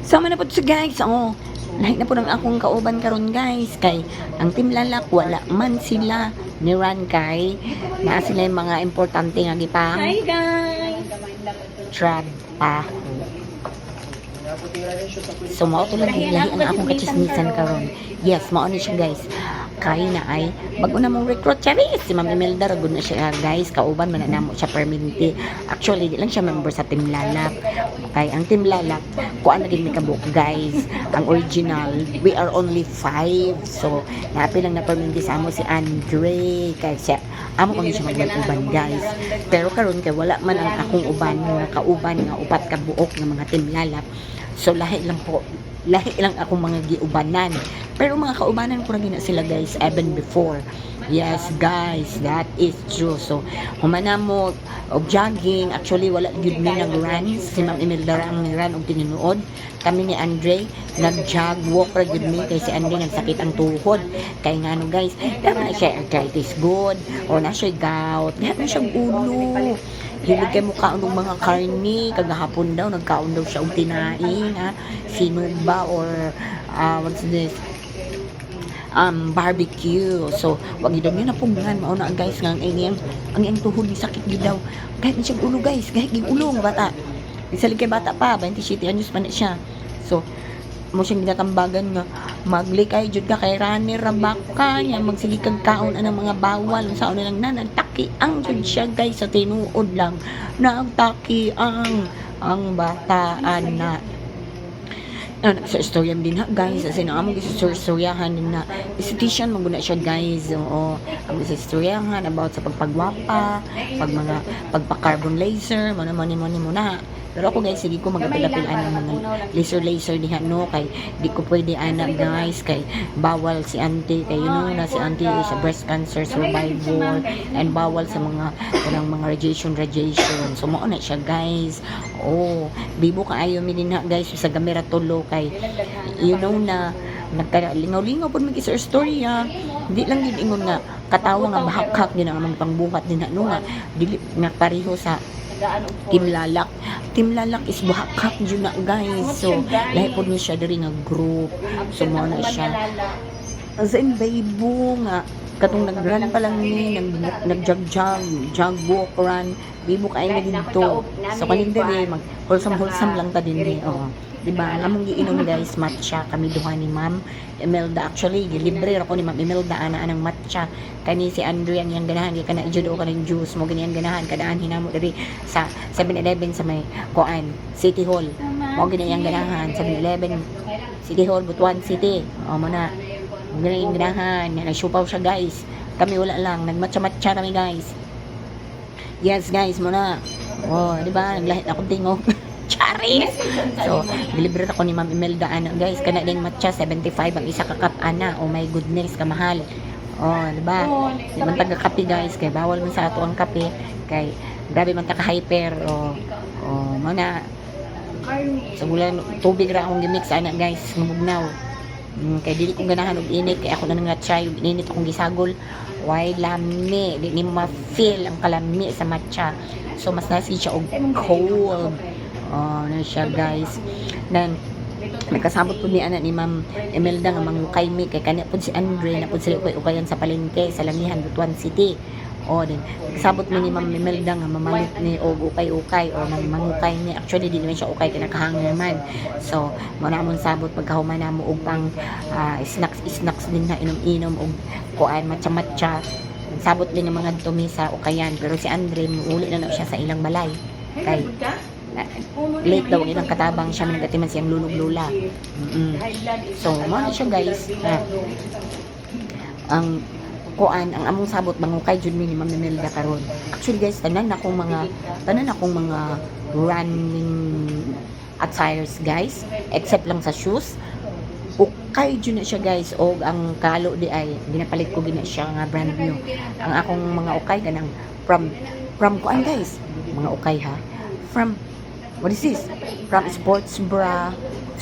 Sama na po siya, guys. Oh, lahi na po ng akong kauban karon, guys, kay ang Team Lalak wala man sila ni run kay naa sila yung mga importante nga gipang Hi, guys! Trabaho. So mao to lang lahi ang akong kachismisan karon. Yes, mao ni siya, guys. Kay na ay bago na mong recruit, charis, si Ma'am Imelda ra gud na siya, guys, kauban man na namo siya permanente. Actually, di lang siya member sa Team Lalak. Kay ang Team Lalak kuan na gid mi kabuok, guys. Ang original, we are only five. So naapil lang na permanente sa amo si Andre kay siya amo kami siya maglag-uban, guys. Pero karon kay wala man ang akong uban nga kauban nga upat ka buok nga mga Team Lalak. So lahi lang po, lahi lang akong mga giubanan. Pero mga kaubanan ko na gina sila, guys, even before. Yes, guys, that is true. So humana mo og jogging, actually wala gyud mi nag-run. Si Ma'am Imelda ra ang run og tinuod. Kami ni Andre nag-jog walk ra gyud mi kay si Andre nagsakit ang tuhod. Kay ngano, guys, dama na siya arthritis good or na siya gout, na siya ulo. Hilig kay mukaon og mga karne. Kagahapon daw nagkaon daw siya og tinaing, ha, sinugba or what's this, barbecue. So, wag gid niyo napugnan, mao na, guys, nga ang iyang tuhod ni sakit gid daw. Kahit na siyang ulo, guys, kahit gid ulo nga bata. Bisan kay bata pa, 27 anyos pa na siya. So, mo siyang ginatambagan nga maglikay jud ka kay runner ra baka niya magsige kag kaon anang mga bawal, unsaon na lang na nagtaki ang jud siya, guys. Sa tinuod lang, nagtaki ang bataan na ano, sa istorya din ha, guys, as in, among istoryahan din na esthetician man gud na siya, guys. Oo, ang istoryahan about sa pagpagwapa, pag mga pagpa-carbon laser, mo na mo ni mo ni mo na. Pero ako, guys, sige ko magapil-apil ang mga laser laser diha, no, kay di ko pwede ana, guys, kay bawal si auntie, kay you know na si auntie is a breast cancer survivor and bawal sa mga kanang mga radiation radiation. So mao na siya, guys. Oh, bibo kaayo mi din ha, guys, sa gamera tulo kay you know na nagkalingaw-lingaw pud mig isa istorya. Di lang gid ingon nga katawa nga bahakhak din ang among pangbuhat din no, nga dili nga pareho sa Team Lalak. Team Lalak is bahakhak jud na, guys. So lahi pud ni siya diri nga group. So mao na siya. As in, bebo nga katong nag-run pa lang ni nag nag-jog-jog, jog walk run, bibo kay na didto. So kaning diri mag wholesome wholesome lang ta din eh. Oo. Di ba? Ang among giinom, guys, matcha kami duha ni Ma'am Imelda. Actually, gilibre ra ko ni Ma'am Imelda ana anang matcha. Kani si Andre ang iyang ganahan kana jud o kanang juice mo ganyan ganahan kadaan hinamo diri sa 7-Eleven sa may kuan City Hall. Mo gani iyang ganahan 7-Eleven City Hall, Butuan City. O mo na. Mo gani iyang ganahan. Nagsiupaw siya, guys. Kami wala lang, nagmatcha-matcha kami, guys. Yes, guys, mo na. Oh, di ba? Naglahit akong tingog. Charis! So, gilibre ako ni Ma'am Imelda ana, guys. Kana ding matcha 75 ang isa ka cup ana. Oh my goodness, kamahal. Oh, di ba? Di man taga kape, guys, kay bawal man sa ato ang kape kay grabe man ta ka hyper. Oh, oh, mo na. Sa bulan tubig ra akong gimix ana, guys, ngumugnaw. Kay dili ko ganahan og init kay ako na nga try og init akong gisagol. Why lami, di nimo ma-feel ang kalami sa matcha. So mas nasi siya og cold. Oh, na siya, guys. Then nagkasabot po ni ana ni Ma'am Imelda nga mangukay mi kay kani pud si Andre na pud sila ukay-ukayan sa palengke sa Langihan, Butuan City. O din kasabot mo ni Ma'am Imelda nga mamalit ni og ukay-ukay o mangukay ni. Actually, di naman siya ukay kay nakahanger man. So mo na among sabot pagkahuman namo og pang snacks snacks din na inom-inom og kuan matcha-matcha. Sabot din ng mga tumi sa ukayan, pero si Andre muuli na na siya sa ilang balay kay late daw ang ilang katabang, siya man nagatiman siyang lulog lula. So, mo na siya, guys. Ah, ang kuan ang among sabot mangukay jud mi ni Ma'am Imelda karon. Actually, guys, tanan akong mga running attires, guys, except lang sa shoes. Okay jud na siya, guys, og ang kalo di ay ginapalit ko gina siya nga brand new. Ang akong mga ukay kanang from kuan, guys, mga ukay ha. From what is this? From sports bra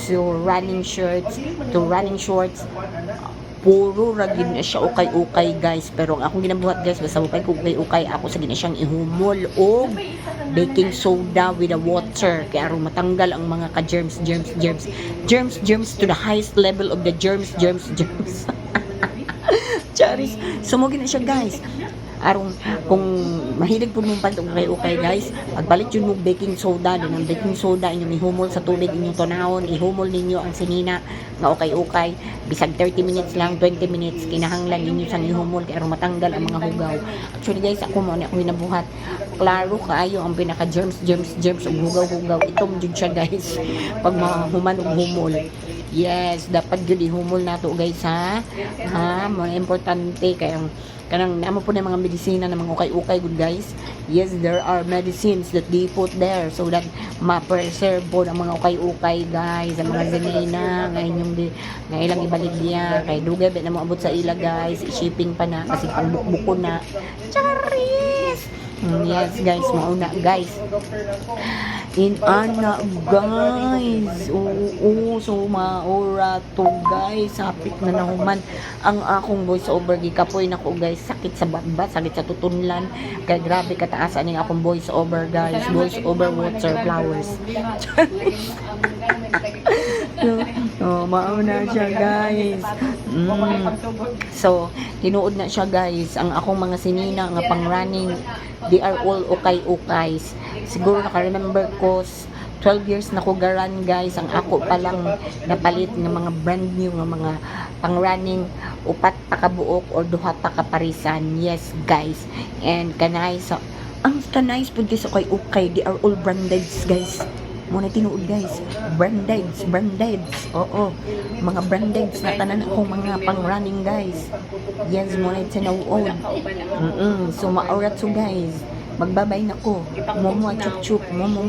to running shirts to running shorts. Puro ra gid na siya ukay-ukay, guys. Pero ang akong ginabuhat, guys, basta ukay ukay-ukay, ako sa gina siyang ihumol og baking soda with the water kay aron matanggal ang mga ka-germs, germs, germs, germs, germs to the highest level of the germs, germs, germs. Charis. So mo gina siya, guys. Aron kung mahilig pud mong palit og ukay-ukay, guys, pagpalit yun mo baking soda din, ang baking soda inyong ihumol sa tubig, inyong tunahon, ihumol ninyo ang sinina nga ukay-ukay bisag 30 minutes lang, 20 minutes, kinahanglan ninyo sang ihumol kay aron matanggal ang mga hugaw. Actually, guys, ako mo na akong ginabuhat. Klaro kaayo ang pinaka germs, germs, germs ug hugaw-hugaw, itom jud siya, guys, pag mahuman og humol. Yes, dapat jud ihumol nato, guys, ha. Ha, mo na importante kay ang kanang namo po na mga medisina na mga ukay-ukay gud, guys. Yes, there are medicines that they put there so that ma-preserve po ang mga ukay-ukay, guys, ang mga zenina nga inyong di nga ilang ibaligya kay dugay ba na moabot sa ila, guys, shipping pa na kasi pangbukbuko na. Charis! Yes, guys, mauna, guys. In ana, guys. Oo, so maura to, guys. Hapit na nahuman ang akong voice over. Gikapoy na ko, guys. Sakit sa batbat, sakit sa tutunlan. Kay grabe kataas aning akong voice over, guys. Voice over water flowers. Oh, mauna siya, guys. So, tinuod na siya, guys. Ang akong mga sinina nga pang running, they are all ukay-ukays. Siguro naka-remember ko, 12 years na ko garan, guys. Ang ako pa lang napalit ng mga brand new nga mga pang running, upat pa ka buok or duha pa ka parisan. Yes, guys. And kanay sa ang kanay pud sa ukay-ukay, they are all branded, guys. Mo na tinuod, guys. Branded, branded. Oo. Mga branded na tanan akong mga pang running, guys. Yes, mo na tinuod. So maorat so, guys. Magbabay na ko. Momo chup chup. Momo.